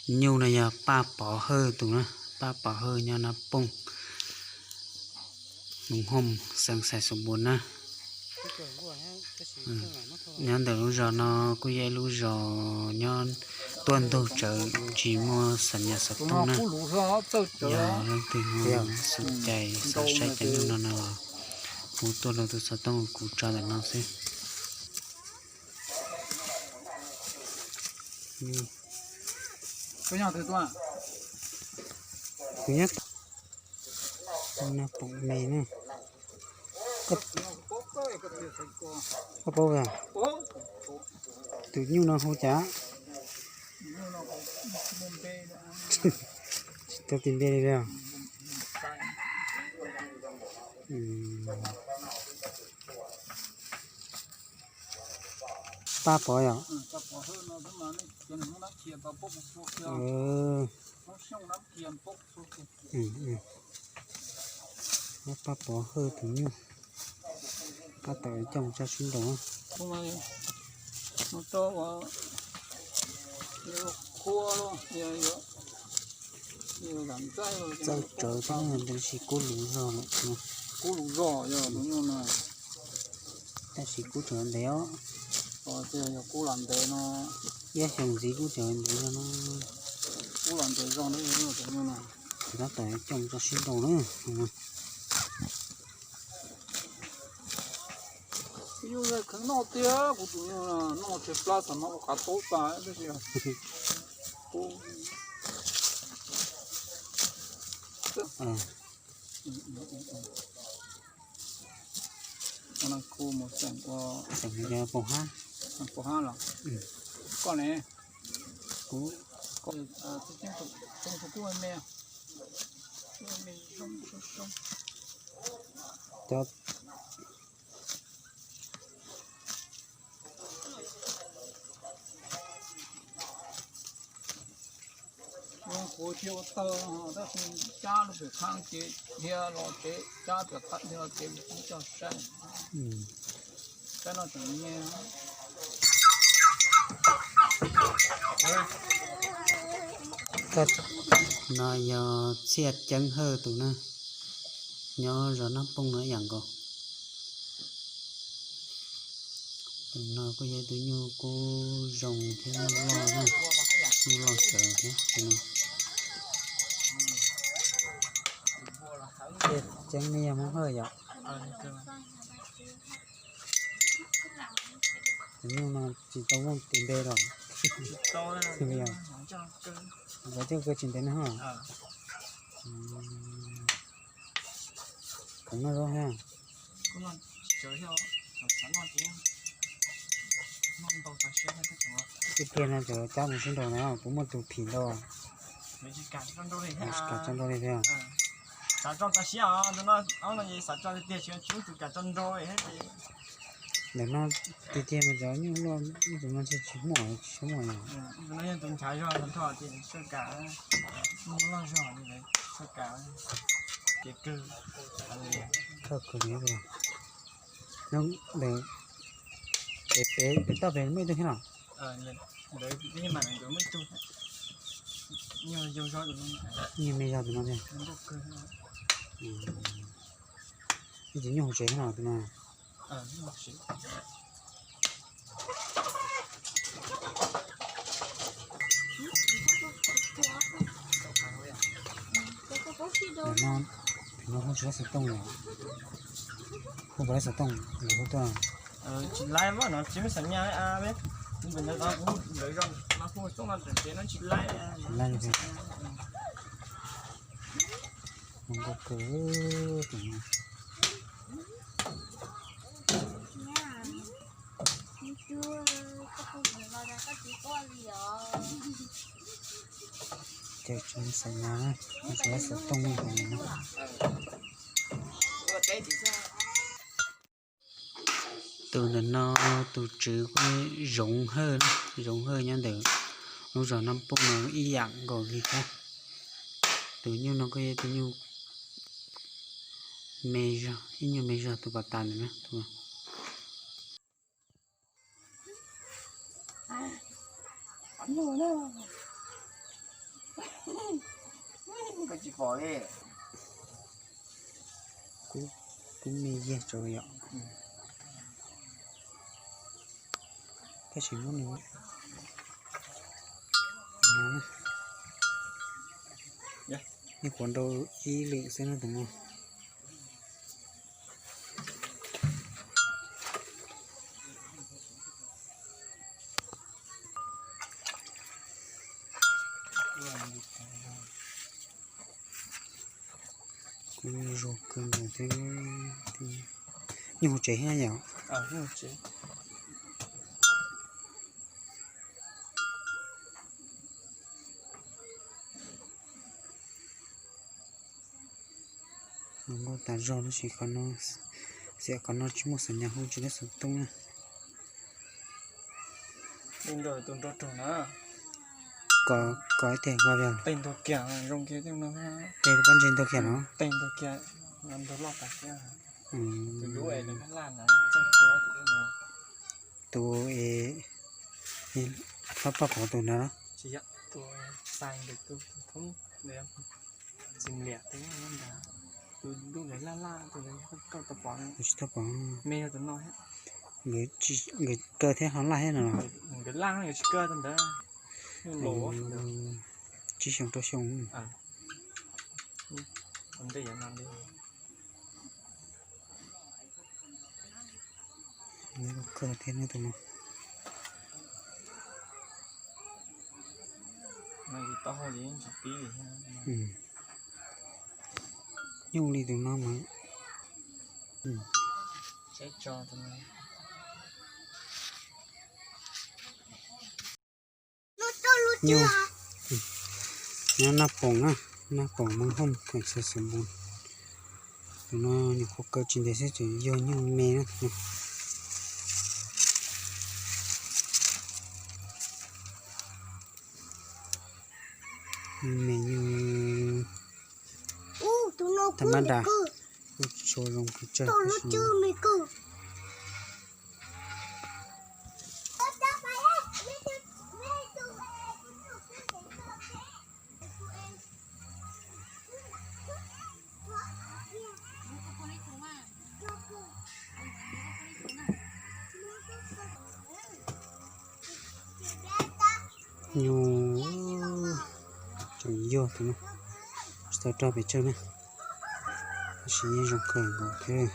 Nyuj no yog Paj Pov Hawj tus na, Paj Pov Hawj nyob Nab Pooj, Moos Hooj, xeev Xais Xus Npua na. Nyob ntawm lub zos no kuj yog ib lub zos nyob tuaj ntug tsawv tsis muaj xam nyas xov tooj na. Yog leej twg xom cai xav saib cov nyuj no no los hu tuaj rau tus xov tooj kuv tso ntawm no xwb. Nyob poom me na. Koj paub, tus nyuj no hu cas? Tsis tau tis npe li os. Paj Pov yom? Paj Pov Hawj tus nyuj, tab tom coj mus tso sib nraus. Txawj tsawv thiab ntawd, tab sis kub lus zog lawm. Tab sis kub tseem ntev os. Ib xyoos ntxiv kub tseem ntev no. Kuv tab tom coj mus tso sib nraus na. Nyuj kheev noj tiag, kuv tus nyuj noj tseg plab xav mas ua qav taub tas tab sis kuv Kuv mus xeem ua, xeem ua pov hab, pov hab los? Koj ne? Kuv, cov Kuv thiaj ua tawg, tab sis cab lub pem khab ces dhia los tsev, cab pem khab dhia los tsev, kuv coj saib. Saib no tseem me. No yog Txhiaj Ceeb Hawj tus na, nyob zos Nab Pooj no ib yam nkaus. Tus no kuj yog ib tug nyuj kub zoo thiab nyuj loj na, nyuj loj tsawv thiab tus no. Txhiaj Ceeb ne yog Hmoob Hawj yom? Tus nyuj no tsis tau muaj tus npe los? Cov coj kawg tsis ntev no. Kuv noj zaub thiab. Tiag tiag no cov cab mus sib nraus na, kuv muaj tus phim ntau. Tsis kam tso nrau li thiab. Ntawm no tiag tiag mas cov nyuj loj ib tug no ntshe tsis muaj, tsis muaj. Thawj kawg li. Ntawm pem, pem toj pem muaj ib tug thiab los? Nyuj me zog tus no thiab. Ib tug nyuj hauv tsev thiab los tus no? Pem no hu tsis laib xov tooj los? Hu puas laib xov tooj los hu tuaj? Tsis laib mas no tsis muaj xam nyas. Ntawm no kuv ntawd zog mas hu xov tooj no tseem cev no tsis laib. Tsis laib li. Hu nkauj kawg tus no. Ces tsis muaj xam nyas, tsis laib xov tooj li no. Tus ntawm no tus tswv kuj Zoov Hawj, Zoov Hawj nyob ntawm lub zos Nab Pooj no ib yam nkaus li thiab. Tus nyuj no kuj yog tus nyuj me zog, ib nyuag me zog tus pas tas ntawm na. Tus no, Koj tsis pom li. Kub, kub me yag tso yom. Tab sis muab nws, nws qhuav nrau ib lwm xwb no tus no. Kuj zoo kawg nkaus thiab. Nyuj hauv tsev thiab yom? Nkauj tas zog tab sis qhov no, xiam qhov no tsis muaj xov nyas hu tsis tau xov tooj na. Kov, kov ib teg ko li. Tej pob ntseg ntug kiag no. Tus es, pab pab pov tus ntawd los? Tsis tau pom. Nkawd kaw thiab ho laj thiab no los? Tsib xyoo rau xyoo. Kaw thiab no tus no. Nyuj li tus no mas. Nyuj, nyob Naj Poom na, Naj Poom Moos Hooj, teem Xeev Xeem Npoos. Tus no nyuam qhuav kaw tsis ntev xwb ces yog nyuj me na. Nyuj me, nyuj tab mab das, kuj tshua zoo pes tsawg. Nyuj tseem yog tus no, tsis tau rog pes tsawg na, tab sis yeej zoo kawg nkaus thiab.